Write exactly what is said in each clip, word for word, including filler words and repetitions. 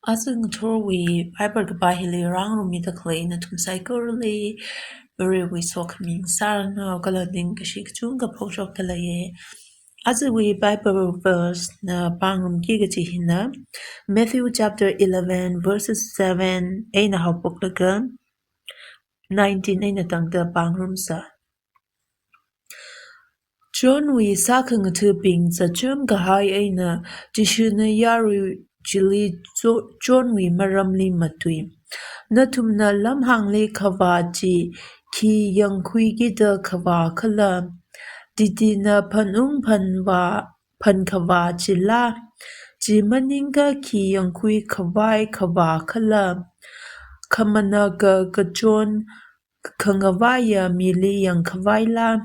Aja ngathorwui Bible kapā hili rāngarummida khalei nathum saikorali Varewui sokhami ngasāranu, kala ningkashi kachungkha phongshokda leiya. Ajawui Bible verse na pāngarumki kaji hina Matthew chapter eleven verses seven eina haophoklaga nineteen eina tangda pāngarumsa. Johnwui sākhangathabing zacham kahai eina Jishuna yarui chili Jo-, Johnwui maramli matui. Nathumna lamhāngli khavā chi khi yangkhuikida khavā khala? Titina phanung phanvā, phankhavā chila? Chi maningakha khi yangkhui khavai khavā khala? Khamanaka kachon khangavaiya mili yangkhavaila?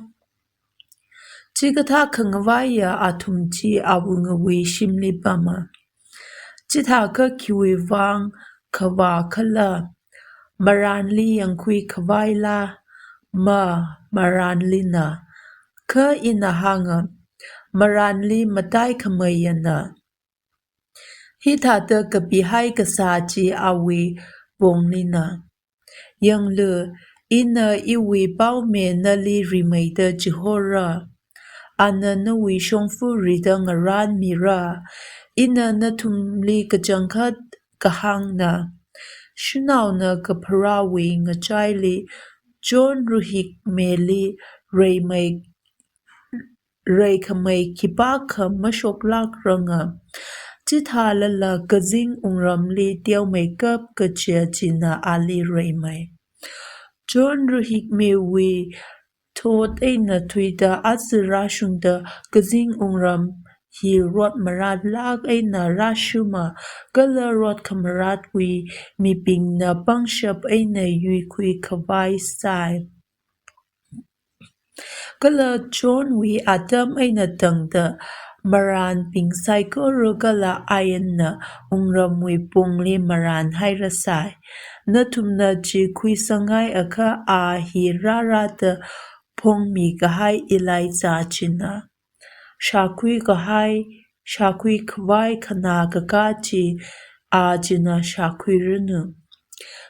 Chikathā khangavaiya athum chi awungawui shimli pama. Chithākha khiwui vang khavā khala? Marānli yangkhui khavaila? Ma, marānlina. Kha ina hānga, marānli mataikhameiyana. Hithāda kapihai kasā chi awui ponglina. Yanglu, ina iwui paomi nali rimeida chihora. Ana nawui shongfa rida ngarānmira. Ina nathumli kachangkhat kahāngna. Shanaona kapharāwui ngachaili John rahikmili reimei reikhamei khipākha mashoklākranga. Chithālala kazing wungramli teomeikap kachiya china ali reimei. John rahikmiwui thot eina thuida aja rāshungda kazing wungram hi rot maratlāk eina rāshuma, kala rot khamaratwui mibingna pangshap eina yuikhui khavai sai. Kala Johnwui atam eina tangda marānbing saikora kala ainna wungramwui pongli marānhairasai. Nathumna chi khuisangaiakha a hi rārada phongmi kahai Elijah china. Shākhui kahai, shākhui khavai khanā kakā chi a china shākhuiranu.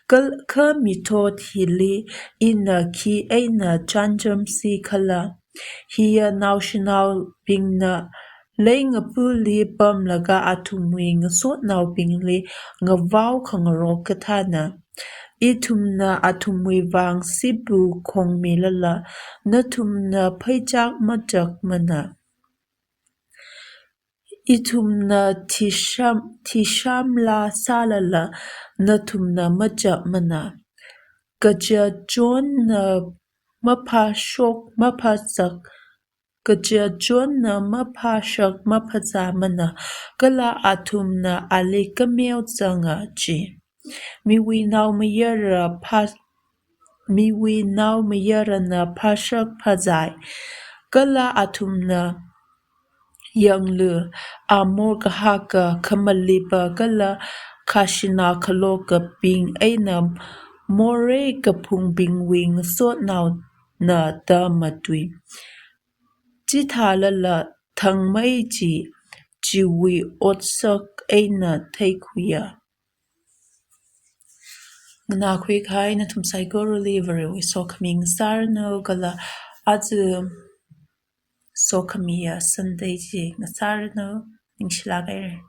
Kal-, kha mithot hili ina khi eina chānjamsi khala? Hiya naoshinaobingna leingaphuli pamlaga athumwui ngasotnaobingli ngavao khangarok kathāna. Ithumna athumwui vang sipu khongmilala, nathumna pheichak machakmana. Ithumna thisham, thishamla sālala, nathumna machapmana. Kaja Johnna maphashok maphazak, kaja Johnna maphashak maphazāmana, kala athumna ali kameo zanga chi. Miwui Naomayara pha-, Miwui Naomayarana phashak phazai, kala athumna yanglu, a morkahaka khamalipa kala khashina khalokabing eina morei kaphungbingwui ngasotnaona da matui. Chithālala thangmei chi chiwui otsak eina theikhuiya. Nganākhui kahai nathum saikorali Varewui sokhami ngasāranu kala aja sokhamiya Sunday chi ngasāranu, ningshilāk haira.